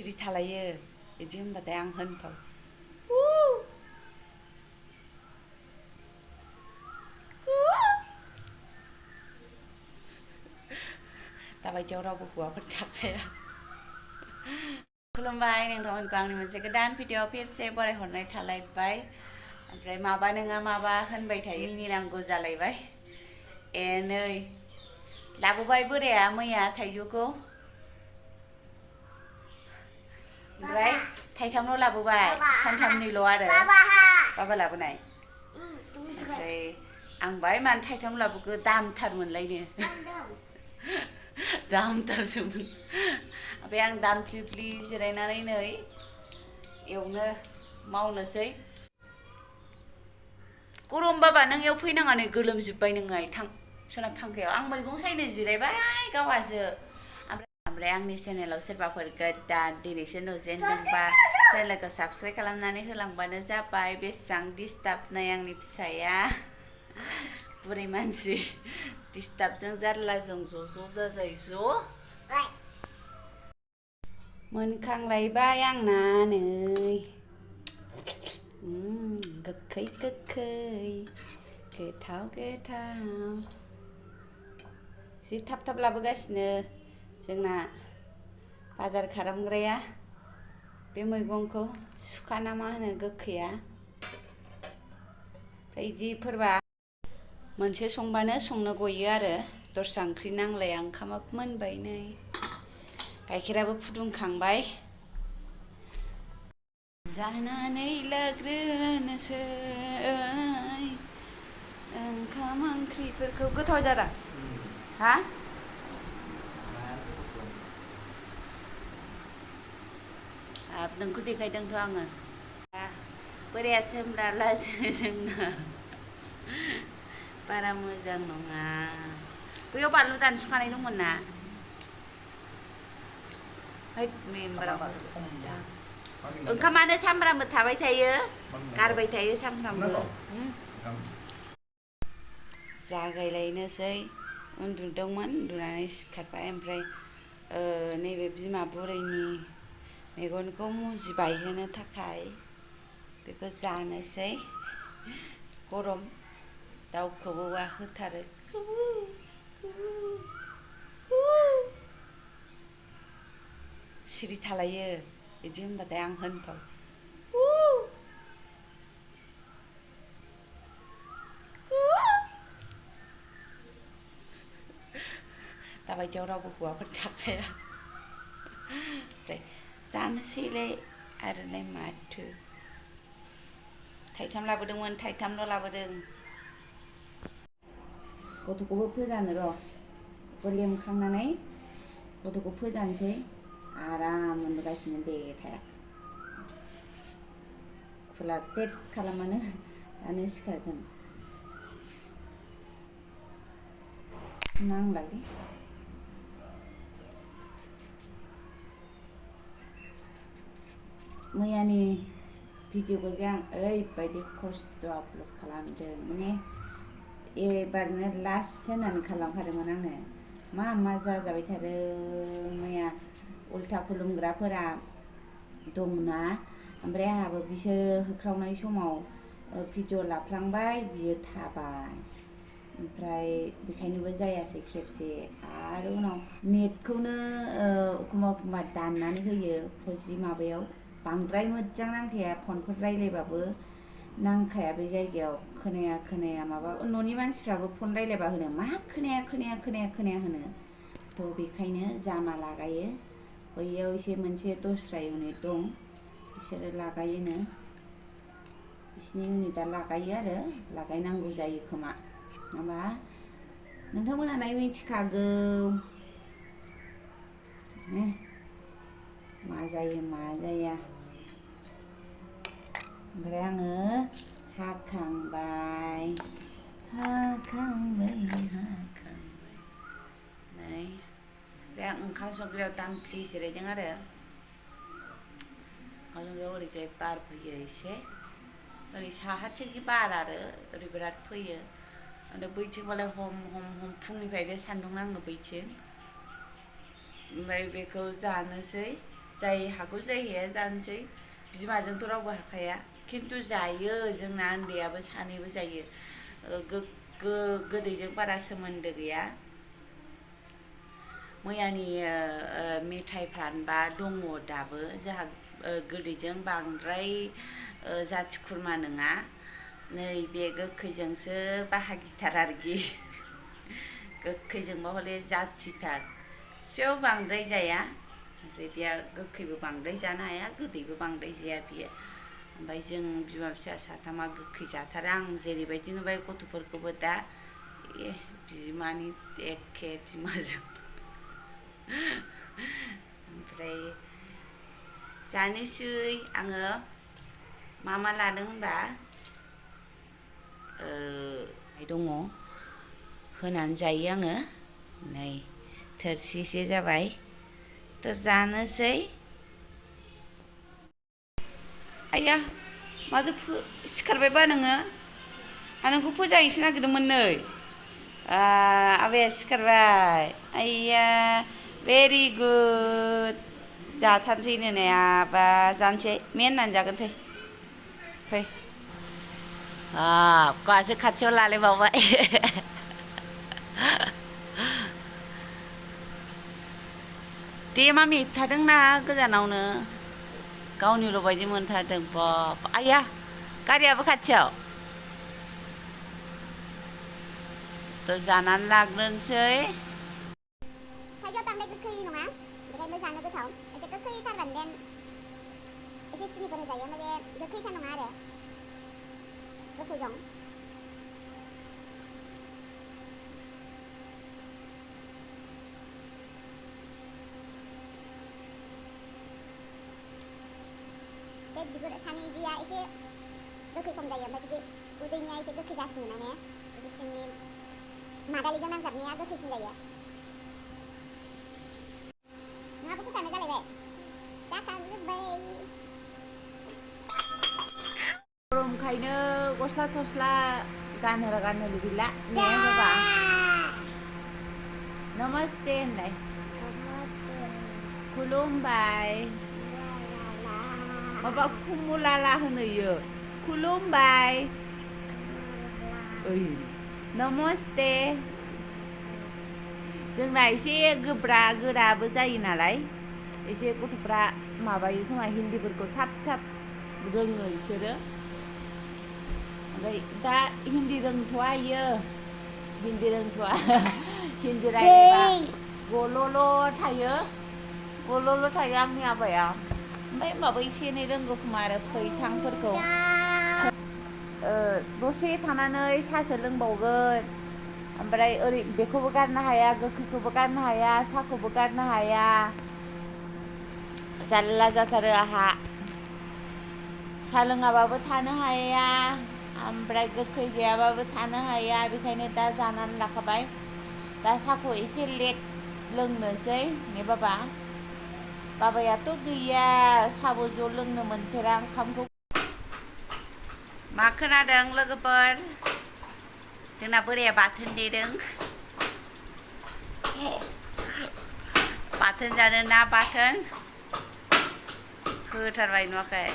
सिरि थालायो बिदि होनबाथाय आं होनथाव दाबायदियाव रावबो हौवाफोर थाखाया खुलुमबाय नोंथांमोनखौ आंनि मोनसे गोदान भिडिअ फिरसे बरायहरनाय थालायबाय ओमफ्राय माबा नङा माबा होनबाय थायो मिनिनांगौ जालायबाय नै लाबोबाय बोराया मैया थाइजौखौ ओमफ्राय थाइथामल' लाबोबाय सानथामनिल' आरो बाबा लाबोनाय ओमफ्राय आं बाय मानो थाइथाम लाबोखो दामथारमोनलायनो दामथारसोमोन ओमफ्राय आं दामफ्लिफ्लि जिरायनानै नै एवनो मावनोसै गरम बाबा नों एव फैनाङा नै गोलोमजोब्बाय नोङो थां सोनाब फांखायाव आं मैगं सायनो जिरायबाय गावहासो ओमफ्राय आंनि चेनेलाव सोरबाफोर गोदान दिनैसो नुजेनदोंबा चेनेलखौ साबस्क्राइब खालामनानै होलांबानो जाबाय बेसेबां डिस्टार्ब नै आंनि फिसाया बुरै मानसि डिस्टार्बजों जारलाजों ज' जाजाय ज' मोनखांलायबाय आंना नै गोखै गोथाव जि थाब थाब लाबोगासिनो जोंना बाजार खालामग्राया बे मैगंखौ सुखा ना मा होनो गोखैया ओमफ्राय इदिफोरबा मोनसे संबानो संनो गयो आरो दस्रा ओंख्रि नांलाया ओंखामाबो मोनबाय नै गाइखेराबो फुदुंखांबाय जानानै लाग्रोनोसै ओंखाम ओंख्रिफोरखौ गोथाव जादों हा नोंखौ देखायदोंथ' आङो बोरायासो होमब्ला लाजो जोंना बारा मोजां नङा बैयाव बानलु दानस'खानाय दंमोन ना मेम्बाराव ओंखामानो सामब्रामबो थाबाय थायो गारबाय थायो सामफ्रामबो जागायलायनोसै उन्दुदोंमोन उन्दुनानै सिखारबाय ओमफ्राय नैबे बिमा बुरैनि मेगनखौ मुजि बायहोनो थाखाय बेखौ जानोसै गरम दाउ खौवौआ होथारो सिरि थालायो बिदि होनबाथाय आं होनथाव दाबायदियाव रावबो हौवाफोर थाखाया ओमफ्राय जानोसैलाय आरोलाय माथो थाइथाम लाबोदोंमोन थाइथामल' लाबोदों गथ'खौबो फोजानो र' बेखौ लेमखांनानै गथ'खौ फोजानोसै आराम उन्दुगासिनो दे थाया खुला टेट खालामानो दानो सिखारगोन नांलालै मैयानि भिडिअखौ आं ओरैबायदि खस्थ' आपल'ड खालामदों माने एबारनो लास्ट होनानै खालामखादोंमोन आङो मा जाजाबाय थादों मैया उल्था खुलुमग्राफोरा दंना ओमफ्राय आंहाबो बिसोरो होख्रावनाय समाव भिडिअ लाफ्लांबाय बियो थाबाय ओमफ्राय बेखायनोबो जायासै खेबसे आरो उनाव नेटखौनो एखमबा दाननानै होयो फजि माबायाव बांद्राय मोजां नांखाया फनफोर रायलायबाबो नांखाया बे जायगायाव खोनाया माबा न'नि मानसिफ्राबो फन रायलायबा होनो मा खोनाया होनो थ' बेखायनो जामा लागायो बैयाव एसे मोनसे दस्रा इउनिट दं बिसोरो लागायोनो बिसिनि इउनिटआ लागायो आरो लागायनांगौ जायो खोमा नङाबा नोंथांमोनहालाय मिथिखागौ मा जायो मा जाया ओमफ्राय आङो हाखांबाय नै ओमफ्राय आं ओंखाम संग्रायाव दामफ्लि जिरायदों आरो ओंखाम संग्रायाव ओरैजाय बार फैयो एसे ओरै साहाथिंखि बार आरो ओरै बिराद फैयो ओमफ्राय बैथिंबालाय हम फुंनिफ्रायनो सान्दुं नाङो बैथिं ओमफ्राय बेखौ जानोसै जाय हागौ जायैया जानोसै बिमाजोंथ' रावबो हाखाया खिन्थु जायो जोंना उन्दैयाबो सानैबो जायो गोदैजों बारा सोमोन्दो गैया मैयानि मेथाइफ्रानोबा दङ दाबो जोंहा गोदैजों बांद्राय जाथि खुरमा नङा नैबे गोखैजोंसो बाहागिथार आरोखि गोखैजोंबा हले जाथिथार बिफायाबो बांद्राय जाया ओमफ्राय बिया गोखैबो बांद्राय जानो हाया गोदैबो बांद्राय जाया बियो ओमफ्राय जों बिमा फिसा साथामा गोखै जाथारो आं जेरैबायदि नुबाय गथ'फोरखौबो दा बिमानि एखे बिमाजों ओमफ्राय जानोसै आङो मा लादों होनबा दङ होनानै जायो आङो नै थोरसिसे जाबाय थ' जानोसै आया माथो सिखारबायबा नोङो नोंखौ फोजाहैसो नागिरदोंमोन नै आबाया सिखारबाय आइया भेरि गुड जाथारसैनो ने आबा जानोसै मे होननानै जागोन फै गासो खाथियाव लालायबावबाय दे मामि थादोंना गोजानावनो गावनिल' बायदि मोनथारदों बाब आइया गारियाबो खाथियाव थ' जानानै लाग्रोनोसै थाइजौआ बांद्राय गोखै नङा बेखायनो जानो गोथाव एसे गोखैथारबानो देन एसे सिनिफोर होजायो ओमफ्राय बे गोखैथार नङा आरो गोखै दं बे बिगुर सानि इदिया एसे गोखै खम जायो ओमफ्राय बिदि उदैनिया एसे गोखै जासिनो माने बिसिनि मादालिजों नांजाबनाया गोखैसिन जायो नोंहाबो फोखानो जालायबाय जाखाजोब्बाय गरमखायनो गस्ला थस्ला गानहोनो गैला ने बाबा नमस्ते होनलाय खुलुमबाय माबा खुमुलाला होनोयो खुलुमबाय ओइ नमस्ते जोंना एसे गोराबो जायो नालाय एसे गथ'फ्रा माबायो खोमा हिन्दीफोरखौ थाब रोङो बिसोरो ओमफ्राय दा हिन्दी रोंथ'आ इयो हिन्दी रायलायबा गल'ल' थायो आंनि आबाया ओमफ्राय होमबाबो एसे एनै रोंगौ खोमा आरो खैथांफोरखौ दसे थानानै साहासो लोंबावगोन ओमफ्राय ओरै बेखौबो गारनो हाया गोखैखौबो गारनो हाया साहाखौबो गारनो हाया जारला जाथारो आहा साहा लोङाबाबो थानो हाया ओमफ्राय गोखै जायाबाबो थानो हाया बेखायनो दा जानानै लाखाबाय दा साहाखौ एसे लेट लोंनोसै ने बाबायाथ' गैया साहाबो ज' लोंनो मोनफेरा ओंखामखौ मा खोनादों लोगोफोर जोंना बोराया बाथोन देदों बाथोन जानो ना बाथोन होथारबाय नुवाखै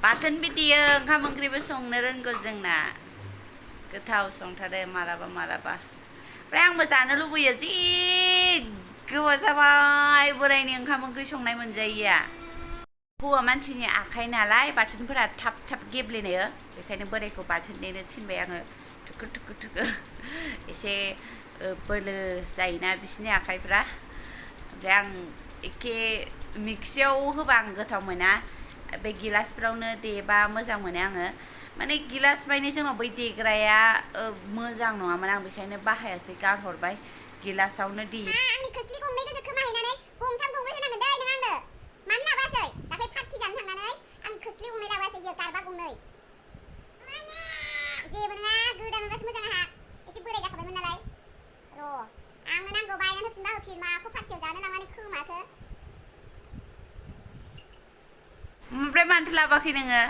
बाथोन बिदियो ओंखाम ओंख्रिबो संनो रोंगौ जोंना गोथाव संथारो मालाबा ओमफ्राय आंबो जानो लुबैयो जि गोबाव जाबाय बोरायनि ओंखाम ओंख्रि संनाय मोनजायैया हौवा मानसिनि आखाइ नालाय बाथोनफोरा थाब गेब्लेनो बेखायनो बोरायखौ बाथोन देनो थिनबाय आङो थुखो एसे बोलो जायोना बिसिनि आखाइफ्रा ओमफ्राय आं एखे मिक्सियाव होबा आं गोथाव मोना बे गिलासफ्रावनो देबा मोजां मोनो आङो माने गिलास माने जोंनाव बै देग्राया मोजां नङामोन आं बेखायनो बाहायासै गारहरबाय गिलासावनो देयो आंनि खोस्लि गंनै गोजो खोमाहैनानै गंथाम गंब्रै होनांगोन दै नों आंनो मानो लाबासै दाख्लै पार्टि जानो थांनानै आं खोस्लि गंनै लाबासै इयो गारबा गंनै जेबो नङा गोदान मोनबासो मोजां आंहा एसे बोराय जाखाबायमोन नालाय र' आंनो नांगौ बायनानै होफिनबा होफिन माखौ पार्टियाव जानो लांनानै खोमाखो ओमफ्राय मानोथो लाबाखै नोङो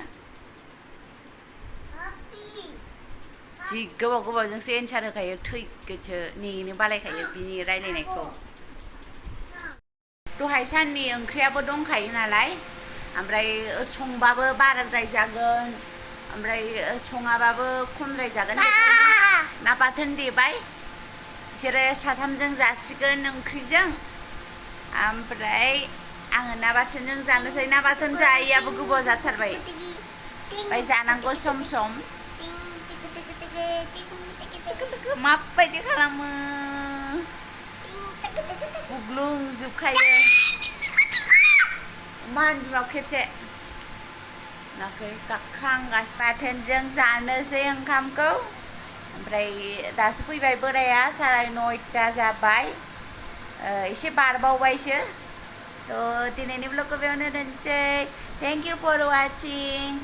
जि गोबावजोंसो एन्सार होखायो थैगोनसो नेनो बालायखायो बिनि रायलायनायखौ दहाय साननि ओंख्रियाबो दंखायो नालाय ओमफ्राय संबाबो बाराद्राय जागोन ओमफ्राय सङाबाबो खमद्राय जागोन ना बाथोन देबाय बिसोरो साथामजों जासिगोन ओंख्रिजों ओमफ्राय आङो ना बाथोनजों जानोसै ना बाथोन जायैयाबो गोबाव जाथारबाय ओमफ्राय जानांगौ सम सम माबायदि खालामो गुग्लुंजोबखायो मानफ्राव खेबसे नाखै गाखांगासिनो बाथोनजों जानोसै ओंखामखौ ओमफ्राय दासो फैबाय बोराया 9:30 जाबाय एसे बारबावबायसो थ' दिनैनि ब्लगखौ बेयावनो दोनसै थेंक इउ फर वाचिं